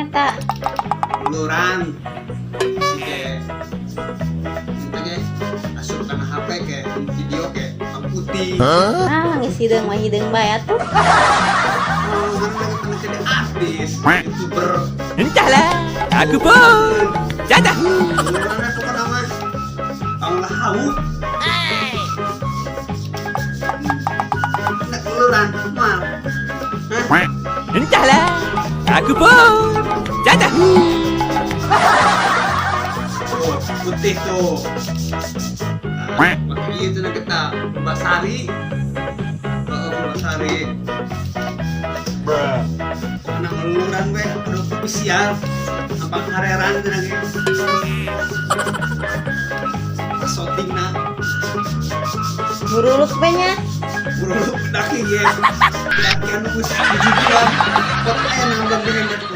eta? Luluran. Si ke ente ge asup kana HP ke video ke pang putih. Ah, geus hideung mah hideung bae atuh. Oh, kan lagi pernah jadi artis, youtuber. Entahlah, aku pun. Dadah. Luluran pokoknya mah. Tong lah hauk. Nek luluran mal. Hah? Entahlah, aku pun. Dadah. Tuh, putih tuh. Nah, makanya itu na kita Basari. Oh, Basari. Pokoknya ngeluluran we, udah official. Apa kareran cenah ge. Shooting na. Buruluk be nya. Buruluk daki ge. Daki anu geus hiji bulan. Pot aya nambah dengan.